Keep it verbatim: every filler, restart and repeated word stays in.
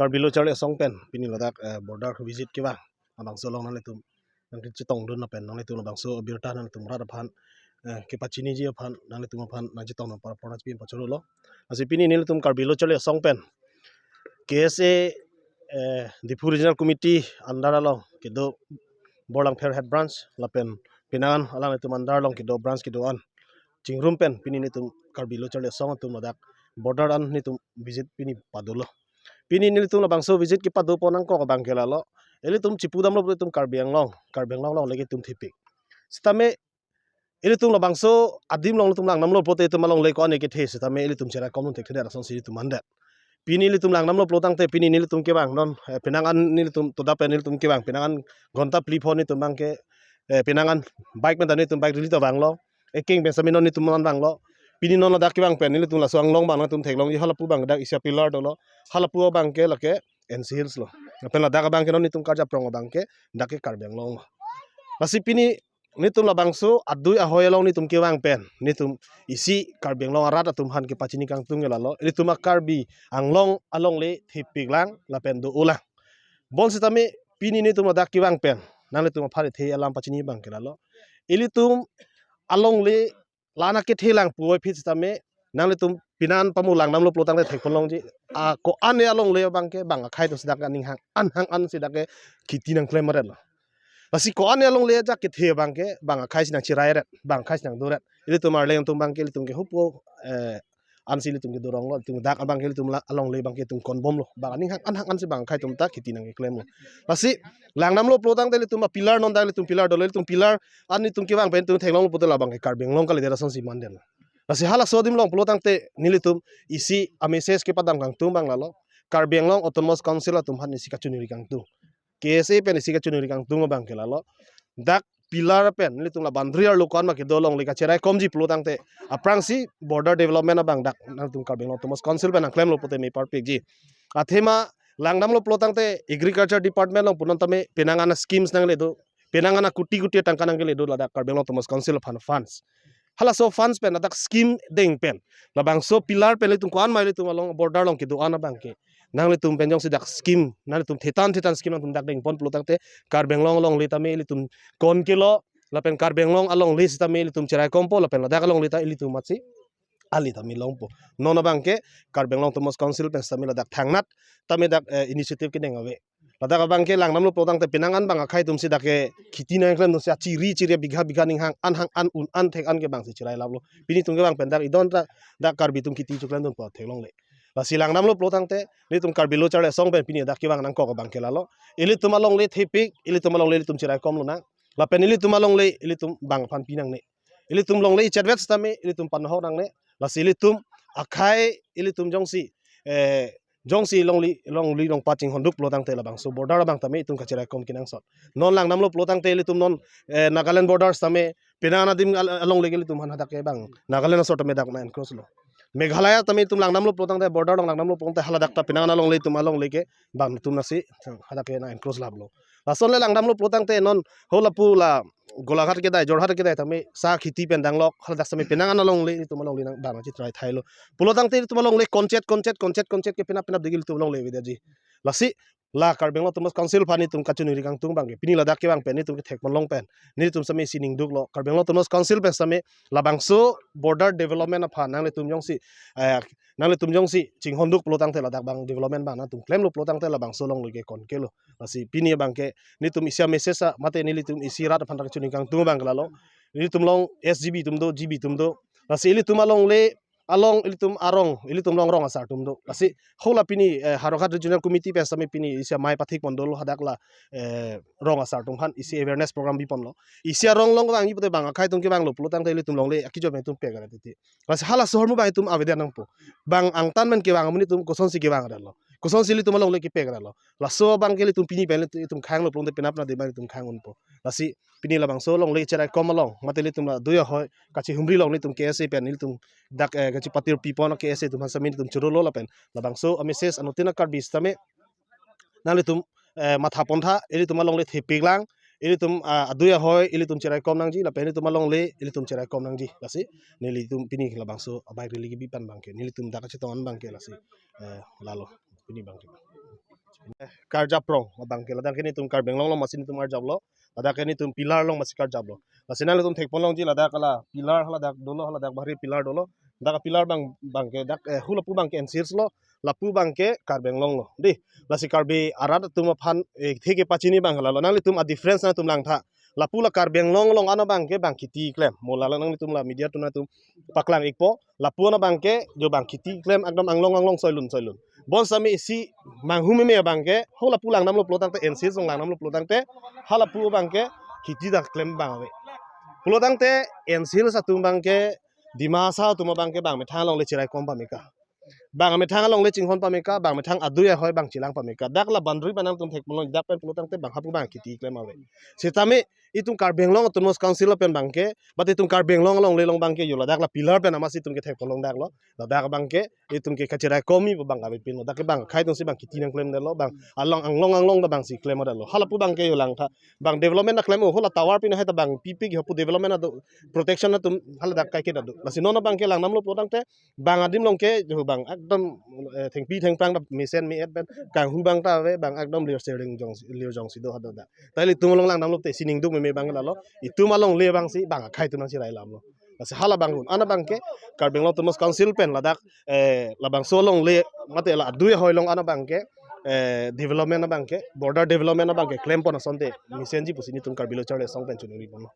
Karbi Lo Charli Asong pen pini ladak, eh, border visit kevang abangso along nanglitum nangchetongdun lapen nanglitum labangso abirta nanglitum rat aphan, eh, kepachiniji aphan nanglitum aphan nangchetongdun apor apor nangchepi pachorolo. Lasi pini nelitum Karbi Lo Charli Asong pen K S A, eh, Diphu Regional Committee under along kedo Borlangpher Head Branch lapen penang an alanglitum under along kedo branch kedo-an chingrum pen pini nelitum Karbi Lo Charli Asong atum ladak border an nelitum visit pini padolo. Pini nelitum labangso visit kepado pon nangkok abang ke lalo, ilitum chipudamlo pulote itum Karbi Anglong, Karbi Anglong alongle ke itum thepik. Sitame ilitum labangso adim along itum langdamlo pulote itum alongle ko-an kethe sitame ilitum cheraikomdun thekthedet asonsi itum mandet. Pini ilitum langdamlo pulo tangte pini nelitum kevang non, eh, penang an nelitum toda pen nelitum kevang penang an ghonta phli pho nelitum abang ke, eh, penang an bike pen ta nelitum bike rally ta vanglo. Ekeng pen sitame non nelitum non vanglo. Pini non ladak kevang pen nelitum laso anglong abang nangtum theklongji, halapu abang dak isi a-pillar dolo. Halapu abang ke lake N C Hills lo. Lapen ladak abang ke non nelitum karjaprong abang ke dak ke Karbi Anglong lo. Lasi pini nelitum labangso adui ahoi along nelitum kevang pen nelitum isi Karbi Anglong arat atum aphan kepachini kangtung ke lalo, ilitum a-Karbi Anglong alongle thepiklang lapen do-olang. Bonsitame pini nelitum ladak kevang pen nanglitum aphan ithe alam pachini abang ke lalo, ilitum alongle la-an akethelang puvoiphit sitame nanglitum penang an pamu langdamlo pulo tangte thekponlongji. A, ko-an alongle abang ke bang akhei atumsi dak aning hang an hang ansi dak ke kheti nangklem aret lo. Lasi ko-an alongle ajak kethe abang ke bang akhei si nangcherairet, bang akhei si nangdoret. Ilitum arleng atum abang ke ilitum ke hupo, eh, ansi ilitum ke doronglo, ilitum dak abang ke ilitum la alongle abang ke itum konbomlo. Bang aning hang an hang ansi bang akhei atum ta kheti nangkeklemlo. Lasi langdamlo pulo tangte ilitum a-pillar non dak ilitum pillar dolo, ilitum pillar an nelitum kevang pen itum theklonglo pulote labang ke Karbi Anglong kalidet asonsi mandetlo. Lasi halaso adim along pulo tangte nelitum isi a-message kepadam kangtung abang lalo, Karbi Anglong Autonomous Council atum aphan isi kachiningri kangtung, K S A pen isi kachiningri kangtung abang ke lalo, dak pillar pen nelitum la boundary arlo ko-an ma kedo alongle kacheraikomji pulo tangte aphrangsi border development abang dak nangtum Karbi Anglong Autonomous Council pen nangklemlo pulote me parpikji. Athema langdamlo pulo tangte Agriculture Department along pu non tame penang an a-schemes nangle do, penang an a-koti koti atangka nangle do ladak Karbi Anglong Autonomous Council aphan funds. Halaso funds pen ladak scheme deng pen labangso pillar pen ilitum ko-an ma ilitum along border along kedo-an abang ke nanglitum pen jongsi dak scheme nanglitum thetan thetan scheme nangtum dak dengpon pulo tangte Karbi Anglong alongle tame ilitum konkelo lapen Karbi Anglong alongle sitame ilitum cheraikompo lapen ladak alongle ta ilitum matsi ali tame longpo. Non abang ke Karbi Anglong Autonomous Council pen sitame ladak thangnat tame dak, eh, initiative kedeng ave. Ladak abang ke langdamlo pulo tangte penang an bang akhei atumsi dak ke kheti nangklemdunsi achiri chiri bigha bigha aning hang an hang an un an thek an ke bangsi cherai laplo. Pini itum kevang pen dak idon ta dak Karbi atum kheti cheklemdunpo theklongle. Lasi langdamlo pulo tangte nelitum Karbi Lo Charli Asong pen pini dak kevang nangkok abang ke lalo, ilitum alongle thepik, ilitum alongle ilitum cheraikomlonang. Lapen ilitum alongle ilitum bang aphan pi nangne. Ilitum longle ichetvet sitame ilitum panhok nangne. Lasi ilitum akhei ilitum jongsi, eh, jongsi longle longle longpa chinghonduk pulo tangte labangso border abang tame itum kacheraikom kenangsot. Non langdamlo pulo tangte ilitum non, eh, Nagaland border tame penang an adim al- alongle ke ilitum aphan hadak ke bang Nagaland asor tame dak na-encroach lo. Meghalaya tame itum langdamlo pulo tangte border along langdamlo pulo tangte haladak ta penang an alongle itum alongle ke bang itum nasi hadak ke na-encroach laplo. Lason le langdamlo pulo tangte non halapu la Golaghat kedai, Jorhat kedai tame sa kheti pen danglok, haladak sitame penang an alongle itum alongle nang bang chitrai thailo. Pulo tangte itum alongle konchet konchet konchet konchet ke penap penap degil itum alongle avedaji. Lasi la Karbi Anglong Autonomous Council aphan itum kachiningri kangtung abang ke pini ladak kevang pen itum kethekponlong pen nelitum sitame sining duklo, Karbi Anglong Autonomous Council pen sitame labangso border development aphan nanglitum jongsi, eh, nanglitum jongsi chinghonduk pulo tangte ladak bang development bang nangtum klemlo pulo tangte labangso alongle ke konkelo. Lasi pini abang ke nelitum isi a-message a mate nelitum isi rat aphan ta kachiningri kangtung abang ke lalo, nelitum along S G B atum do, G B atum do. Lasi ilitum alongle along ilitum arong, ilitum along rong asar atum do. Lasi hala pini, eh, Howraghat Regional Committee pen sitame pini isi amei pathik pondolo hadak la, eh, rong asar atum aphan isi awareness program biponlo. Isi arong along vangji pute bang akhei atum kevanglo pulo tangte ilitum alongle akejoi atum pek aret titi. Lasi halaso ahormu bang itum avedet nangpo. Bang angtan men kevang amonit atum kosonsi kevang aret lo, kosonsi ilitum alongle kepek aret lo. Laso abang ke ilitum pini pen ilitum khanglo pulote penap na de bang ilitum khang unpo. Lasi pini labangso alongle cheraikom along mate ilitum la adui ahoi kachihumri along nelitum K S A pen nelitum dak, eh, kachipatir pipon K S A atum aphan sitame nelitum chorolo lapen labangso a-message anuttin a-Karbi sitame nanglitum, eh, matha pontha, ilitum alongle thepiklang, ilitum, ah, adui ahoi ilitum cheraikom nangji lapen ilitum alongle ilitum cheraikom nangji. Lasi nelitum pini labangso a-bike rally kebipan abang ke nelitum dak kachetong an abang ke lasi, eh, lalo pini abang ke. Karjap rong abang ke ladak ke netum Karbi Anglong along masi netum arjaplo, ladak ke netum pillar along masi karjaplo. Lasi nanglitum thekponlongji ladak ala pillar haladak dolo, haladak bahari pillar dolo. Dak pillar abang abang ke dak, eh, halapu abang ke N C Hills lo, lapu abang ke Karbi Anglong lo. Dei, lasi Karbi arat atum aphan, eh, theke pachini abang lalo. Nanglitum a difference nangtum langtha. Lapu la Karbi Anglong along ano abang ke bang kheti klem. Mo lalo nanglitum la media atum nangtum paklang ikpo. Lapu ano abang ke jo bang kheti klem ekdom anglong anglong soilun soilun. Bonsitame isi manghu meme abang ke, halapu langdamlo pulotangte, N C Hills along langdamlo pulotangte, halapu abang ke kheti ta klem abang ave. Pulotangte N C Hills atum abang ke Dimasa atum abang ke bang methang along le chiraikom pameka. Bang methang along le chinghon pameka, bang methang adui ahoi abang chelang pameka. Dak la boundary pen nangtum thekponlong, dak pen pulotangte bang hapu abang kheti klem ave. Sitame itum Karbi Anglong Autonomous Council pen abang ke, but itum Karbi Anglong along le along abang ke jo ladak la pillar pen amasi itum ke thekponlong daklo. Ladak abang ke itum ke kachiraikom abang avepinlo. Dak ke bang akhai atumsi bang kheti nangklemdetlo, bang along anglong anglong ta bangsi klemdetlo. Halapu abang ke jo langtha. Bang development nangklem o, hala tower pin hai ta bang pipik hapu development ado, protection atum haladak kaiketa do. Lasi non abang ke langdamlo pulotangte bang adim along ke jo bang ekdom, eh, thengpi thengphrang ta mesen me-et pen kanghu abang ta ave, bang ekdom lir sering jong, lir jongsi do hadak. Ta ilitum along langdamlo te sining duk meme abang lalo. Itum along le abangsi bang akhai atum nangchirai lamlo. Lasi hala abang un. Ano abang ke Karbi Anglong Autonomous Council pen ladak, eh, labangso along le mate la adui ahoi along ano abang ke, eh, development abang ke, border development abang ke klempon asonte mesenji pusi netum Karbi Lo Charli Asong pen choningriponlo.